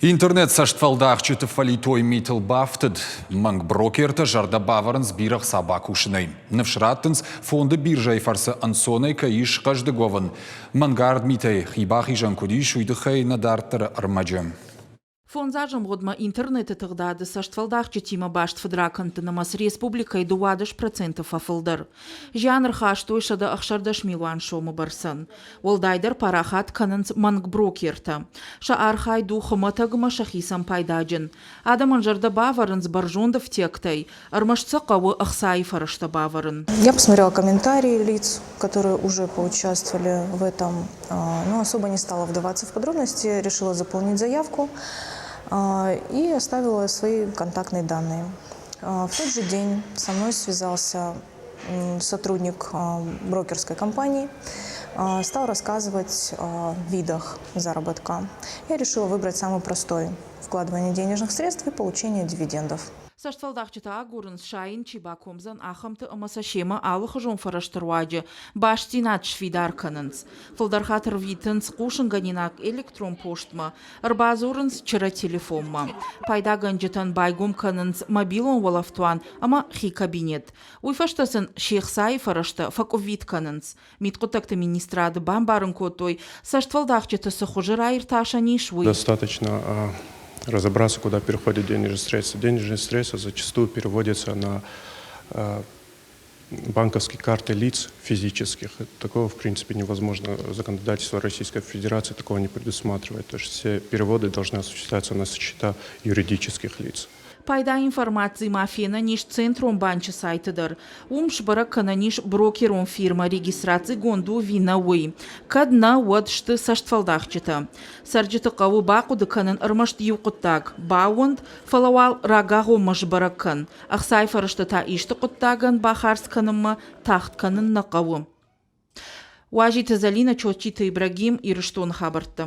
Интернет цӕстфӕлдахджыты фӕлитой митыл бафтыд. Мӕнг брокертӕ зӕрдӕ бавӕрынц бирӕ хца бакусынӕй. Ныфс раттынц, фонды биржӕйы фӕрцы ӕнцонӕй кӕй ис хъӕздыг уӕвын. Мӕнгард митӕй хи бахизӕн куыд ис, уый тыххӕй нӕ дарддӕры ӕрмӕджы. Фондз азы ӕмгъуыдмӕ интернеты тыгъдады цӕстфӕлдахджытимӕ баст фыдракӕндты нымӕц республикӕйы 12% фӕфылдӕр. Зиан ӕрхастой 116 милуан сомы бӕрцӕн. Уӕлдайдӕр парахат кӕнынц мӕнг брокертӕ. Сӕ архайд у хуымӕтӕгмӕ сӕхицӕн пайдаджын. Адӕмӕн зӕрдӕ бавӕрынц бӕрзонд ӕфтиӕгтӕй, ӕрмӕст сӕ хъӕуы ӕхцайы фӕрӕзтӕ бавӕрын. Я посмотрела комментарии лиц, которые уже поучаствовали в этом, но особо не стала вдаваться в подробности, решила заполнить заявку и оставила свои контактные данные. В тот же день со мной связался сотрудник брокерской компании, стал рассказывать о видах заработка. Я решила выбрать самый простой – вкладывание денежных средств и получение дивидендов. Цӕстфӕлдахджытӕ агурынц, сайын чи бакомдзӕн, ахӕмты ӕмӕ сӕ семӕ алыхуызон фӕрӕзты руаджы бастдзинад сфидар кӕнынц. Фылдӕр хатт ӕрвитынц хъусынгӕнинаг электрон постмӕ, ӕрбадзурынц чырӕ телефонмӕ. Пайдагӕнджытӕн байгом кӕнынц мобилон уӕлӕфтуан ӕмӕ хи кабинет. Уый фӕстӕ сын се хцайы фӕрӕзтӕ фӕкъуыввитт кӕнынц. Мидхъуыддӕгты министрады бамбарын кодтой, цӕстфӕлдахджыты цы хуызы раиртасӕн ис, уый. Достаточно разобраться, куда переходят денежные средства. Денежные средства зачастую переводятся на банковские карты лиц физических. Такого, в принципе, невозможно. Законодательство Российской Федерации такого не предусматривает. То есть все переводы должны осуществляться на счета юридических лиц. Пайда информаци ма фенӕн ис Центрон банчы сайты дӕр. Уым сбӕрӕг кӕнӕн ис брокерон фирмӕ регистрацигонд у ӕви нӕ, уый. Кӕд нӕ, уӕд сты цӕстфӕлдахджытӕ. Цӕрджыты хъӕуы бахъуыды кӕнын ӕрмӕст иу хъуыддаг – баууӕнд, фӕлӕ уал рагагъоммӕ сбӕрӕг кӕн, ӕхцайы фӕрӕзтӕ та исты хъуыддагӕн бахардз кӕнынмӕ тагъд кӕнын нӕ хъӕуы. Уазиты Зӕлинӕ, Чочиты Ибрагим, Ирыстоны хабӕрттӕ.